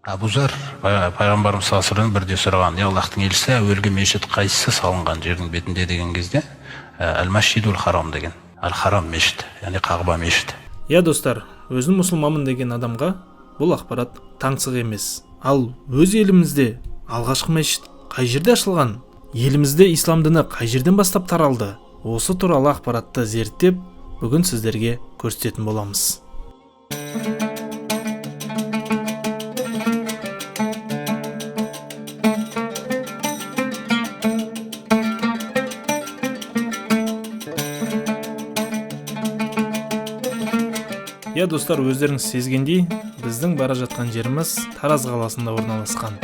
Абузар пайғамбарымыз саллаллаху алейхи бірде сұраған: «Е, Аллахтың елшісі, әуелгі мешіт қайсысы салынған жердің бетінде?» деген кезде, «Әл Масжидул Харам» деген, Әл Харам мешіт, яғни Қағба мешіті. Иә, достар, өзін мұсылманмын деген адамға бұл ақпарат таңсық емес. Ал өз елімізде алғашқы мешіт қай жерде ашылған? Елімізде ислам діні қай жерден бастап таралды? Осы туралы ақпаратты зерттеп, бүгін сіздерге көрсететін боламыз. Иә, достар, өздеріңіз сезгендей, біздің бара жатқан жеріміз Тараз қаласында орналасқан.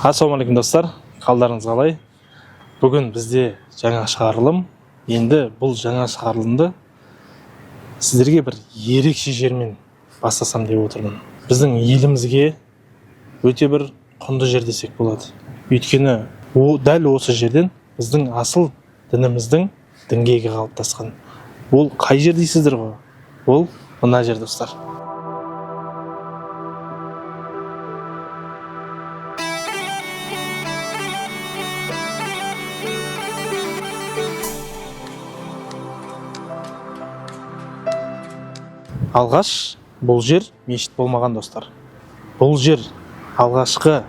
Ассалаумағалейкум, достар! Қалдарыңыз қалай? Бүгін бізде жаңа шығарылым. Енді бұл жаңа шығарылымды сіздерге бір ерекше жермен бастасам деп отырмын. Біздің елімізге өте бір құнды жер десек болады, өйткені дәл осы жерден біздің асыл дініміздің діңгегі қалыптасқан. Ол қай жер дейсіздер ғой? Ол мына жер, достар. Алғаш бұл жер мешіт болмаған, достар. Бұл жер алғашқы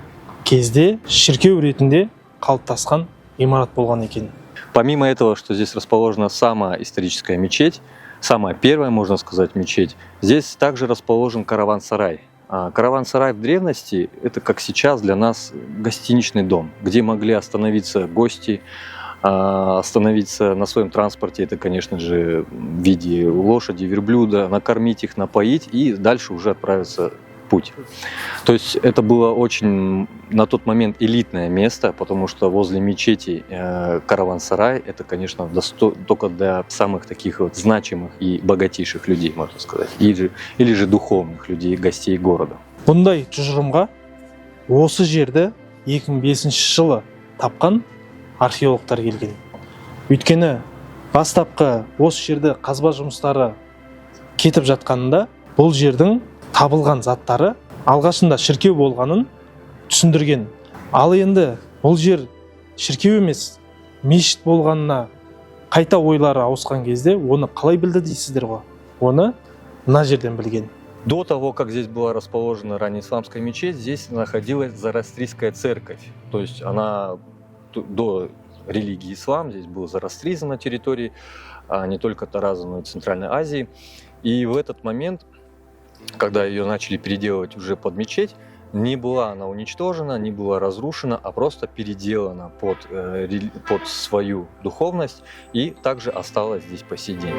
кезде шіркеу ретінде қалыптасқан ғимарат болған екен. Помимо этого, что здесь расположена самая историческая мечеть, самая первая, можно сказать, мечеть, здесь также расположен караван-сарай. Караван-сарай в древности – это как сейчас для нас гостиничный дом, где могли остановиться гости, остановиться на своем транспорте, это, конечно же, в виде лошади, верблюда, накормить их, напоить и дальше уже отправиться в путь. То есть это было очень на тот момент элитное место, потому что возле мечети караван-сарай – это, конечно, только для самых таких вот значимых и богатейших людей, можно сказать, или же духовных людей, гостей города. Бұндай тұжырымға осы жерді 2005 жылы тапқан археологтар келген. Өйткені бастапқы осы жерді қазба жұмыстары кетіп жатқанында бұл жердің табылған заттары алғашында шіркеу болғанын түсіндірген. Ал енді бұл жер шіркеу емес, мешіт болғанына қайта ойлары ауысқан кезде оны қалай білді дейсіздер ғой? Оны мына жерден білген. До того, как здесь была расположена раннеисламская мечеть, здесь находилась зороастрийская церковь. То есть она до религии ислам, здесь был зороастризм на территории не только Тараза, но и Центральной Азии. И в этот момент, когда ее начали переделывать уже под мечеть, не была она уничтожена, не была разрушена, а просто переделана под свою духовность и также осталась здесь по сей день.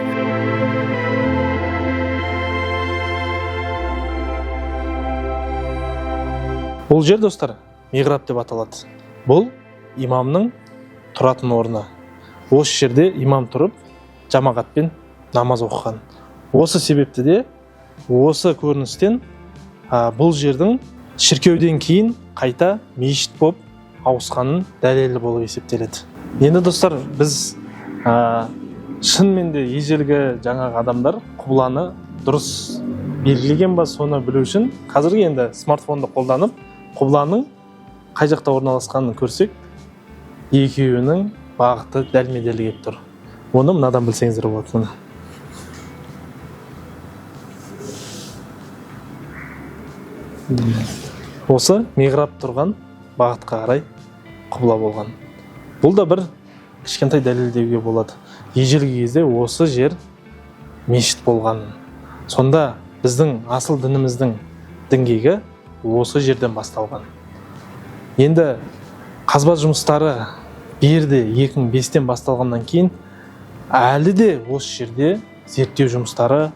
Бұл жер, достар, михраб деп аталады. Бұл имамның тұратын орны. Осы жерде имам тұрып, жамағатпен намаз оқыған. Осы себепті де осы көріністен бұл жердің шіркеуден кейін қайта мешіт болып ауысқанын дәлелі болып есептеледі. Енді, достар, біз шынымен де ежелгі жаңағы адамдар құбыланы дұрыс белгілеген ба, соны білу үшін қазіргі енді смартфонды қолданып, құбыланың қай жақта орналасқанын көрсек, екеуінің бағыты дәлме дәл келіп тұр. Оны мынадан білсеңіздер болады, міне. Осы михраб тұрған бағытқа қарай құбыла болған. Бұл да бір кішкентай дәлел деуге болады, ежелгі кезде осы жер мешіт болғанын. Сонда біздің асыл дініміздің діңгегі осы жерден басталған. Енді қазба жұмыстары берде 2005-тен басталғаннан кейін әлі де осы жерде зерттеу жұмыстары,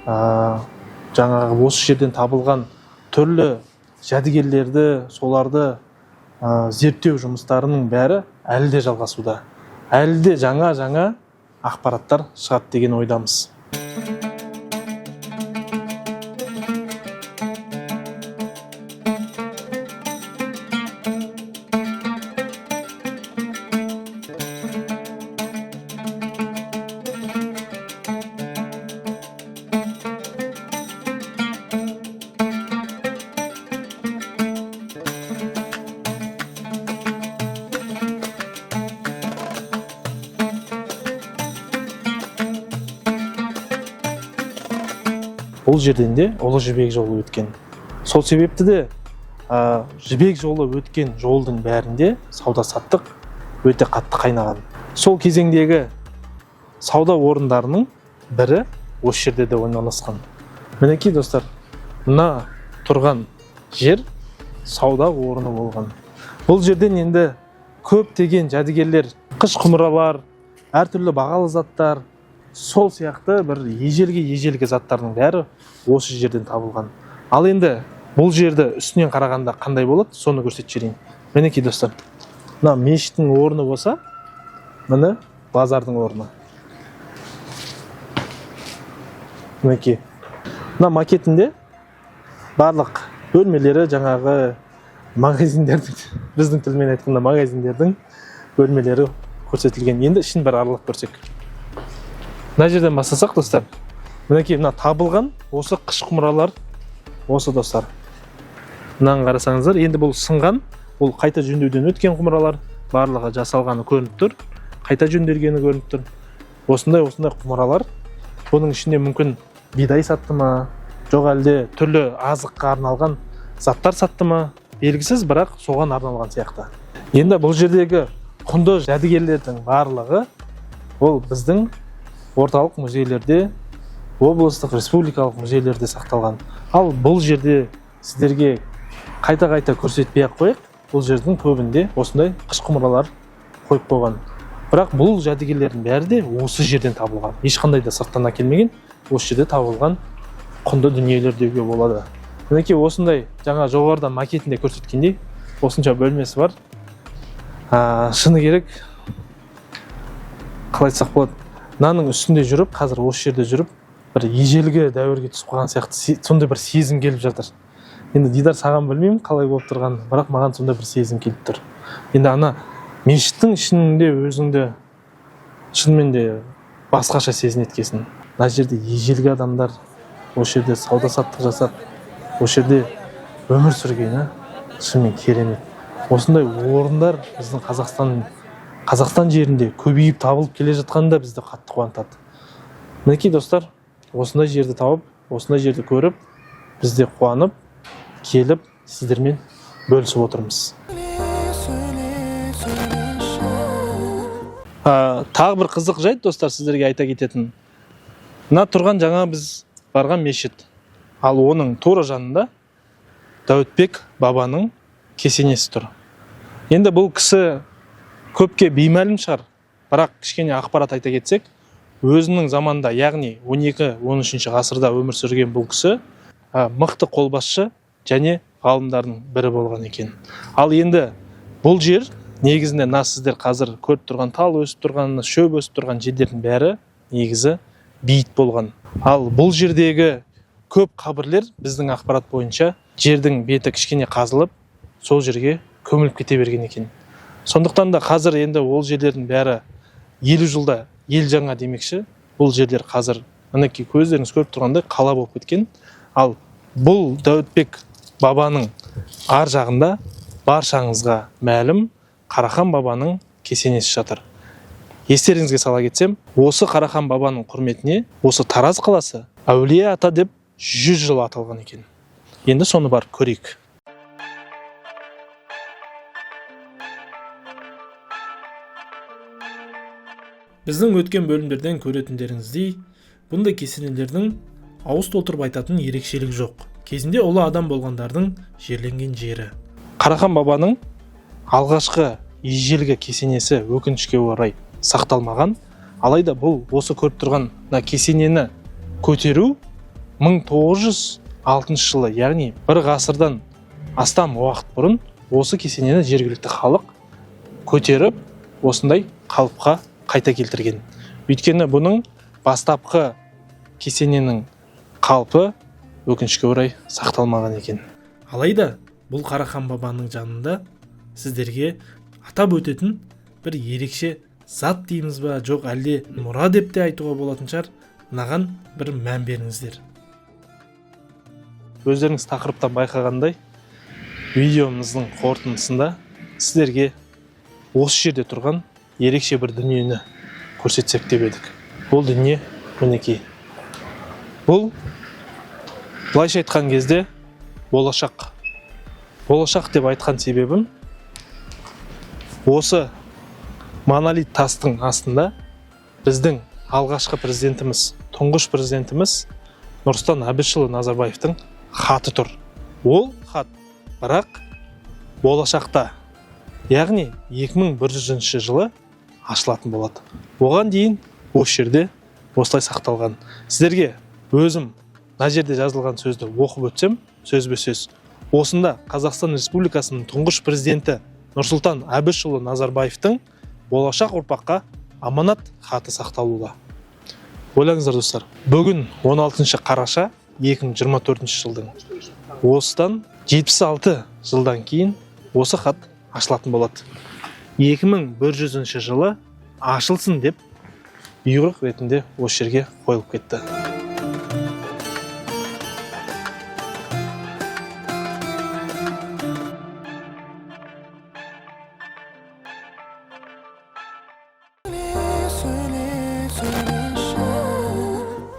жаңағы осы жерден табылған түрлі жәдігерлерді, соларды зерттеу жұмыстарының бәрі әлі де жалғасуда. Әлі де жаңа-жаңа ақпараттар шығады деген ойдамыз. Бұл жерден де Ұлы Жібек жолы өткен. Сол себепті де Жібек жолы өткен жолдың бәрінде сауда-саттық өте қатты қайнаған. Сол кезеңдегі сауда орындарының бірі осы жерде де орналасқан. Мінекей достар, мына тұрған жер сауда орны болған. Бұл жерден енді көптеген жәдігерлер, қыш құмыралар, әртүрлі бағалы заттар, сол сияқты бір ежелгі заттардың бәрі осы жерден табылған. Ал енді бұл жерді үстінен қарағанда қандай болады, соны көрсетіп жіберейін. Мінекей достар, мына мешіттің орны болса, міне базардың орны. Мінекей мына макетінде барлық бөлмелері жаңағы магазиндердің, біздің тілмен айтқанда магазиндердің бөлмелері көрсетілген. Енді ішін бір аралап көрсек. Мына жерден бастасақ достар, мінекей мына табылған осы қыш құмыралар осы достар. Мынаны қарасаңыздар, енді бұл сынған, бұл қайта жөндеуден өткен құмыралар, барлығы жасалғаны көрініп тұр, қайта жөнделгені көрініп тұр. Осындай құмыралар. Бұның ішінде мүмкін бидай сатты ма, жоқ әлде түрлі азыққа арналған заттар сатты ма, белгісіз, бірақ соған арналған сияқты. Енді бұл жердегі құнды жәдігерлердің барлығы ол біздің орталық музейлерде, облыстық, республикалық музейлерде сақталған. Ал бұл жерде сіздерге қайта-қайта көрсетпей ақ қояйық, бұл жердің көбінде осындай қыш құмыралар қойып қойған. Бірақ бұл жәдігерлердің бәрі де осы жерден табылған. Ешқандай да сырттан әкелмеген, осы жерде табылған құнды дүниелер деуге болады. Мінекей осындай жаңа жоғарыда макетінде көрсеткендей осынша бөлмесі бар. Шыны керек, қалай айтсақ болады, мынаның үстінде жүріп, қазір осы жерде жүріп, бір ежелгі дәуірге түсіп қалған сияқты сондай бір сезім келіп жатыр. Енді Дидар, саған білмеймін қалай болып тұрғанын, бірақ маған сондай бір сезім келіп тұр. Енді ана мешіттің ішінде өзіңді шынымен де басқаша сезінеді екенсің. Мына жерде ежелгі адамдар осы жерде сауда-саттық жасап, осы жерде өмір сүрген, шынымен керемет. Осындай орындар біздің Қазақстан жерінде көбейіп табылып келе жатқаны да бізді қатты қуантады. Мінекей достар, осындай жерді тауып, осындай жерді көріп, біз де қуанып, келіп сіздермен бөлісіп отырмыз. Тағы бір қызық жайт достар сіздерге айта кететін. Мына тұрған жаңа біз барған мешіт. Ал оның тура жанында Дәуітбек бабаның кесенесі тұр. Енді бұл кісі көпке беймәлім шығар, бірақ кішкене ақпарат айта кетсек, өзінің заманда, яғни 12-13 ғасырда өмір сүрген бұл кісі, мықты қолбасшы және ғалымдардың бірі болған екен. Ал енді бұл жер негізінде мына сіздер қазір көріп тұрған тал өсіп тұрған, шөп өсіп тұрған жерлердің бәрі негізі бейіт болған. Ал бұл жердегі көп қабірлер біздің ақпарат бойынша жердің беті кішкене қазылып, сол жерге көміліп кете берген екен. Сондықтан да қазір енді ол жерлердің бәрі 50 жылда ел жаңа демекші, бұл жерлер қазір мінекей көздеріңіз көріп тұрғандай қала болып кеткен. Ал бұл Дәуітбек бабаның ар жағында баршаңызға мәлім Қарахан бабаның кесенесі жатыр. Естеріңізге сала кетсем, осы Қарахан бабаның құрметіне осы Тараз қаласы Әулие ата деп 100 жыл аталған екен. Енді соны барып көрейік. Біздің өткен бөлімдерден көретіндеріңіздей, бұндай кесенелердің ауыз толтырып айтатын ерекшелігі жоқ. Кезінде ұлы адам болғандардың жерленген жері. Қарахан бабаның алғашқы ежелгі кесенесі өкінішке орай сақталмаған. Алайда бұл осы көріп тұрған мына кесенені көтеру 1906 жылы, яғни бір ғасырдан астам уақыт бұрын осы кесенені жергілікті халық көтеріп, Осындай қалыпқа қайта келтірген. Өйткені бұның бастапқы кесененің қалпы, өкінішке орай, сақталмаған екен. Алайда бұл Қарахан бабаның жанында сіздерге атап өтетін бір ерекше зат дейміз ба, жоқ әлде мұра деп те айтуға болатын шығар, мынаған бір мән беріңіздер. Өздеріңіз тақырыптан байқағандай, видеомыздың қорытындысында сіздерге осы жерде тұрған ерекше бір дүниені көрсетсек деп едік. Ол дүние, мінекей, бұл былайша айтқан кезде болашақ. Болашақ деп айтқан себебім, осы монолит тастың астында біздің алғашқы президентіміз, тұңғыш президентіміз Нұрсұлтан Әбішұлы Назарбаевтың хаты тұр. Ол хат бірақ болашақта, яғни 2100 жылы ашылатын болады. Оған дейін осы жерде осылай сақталған. Сіздерге өзім мына жерде жазылған сөзді оқып өтсем, сөзбе сөз: осында Қазақстан Республикасының тұңғыш президенті Нұрсұлтан Әбішұлы Назарбаевтың болашақ ұрпаққа аманат хаты сақталуда. Ойлаңыздар, достар, бүгін 16 қараша 2024 жылдың, осыдан 76 жылдан кейін осы хат ашылатын болады. 2100 жылы ашылсын деп бұйрық ретінде осы жерге қойылып кетті.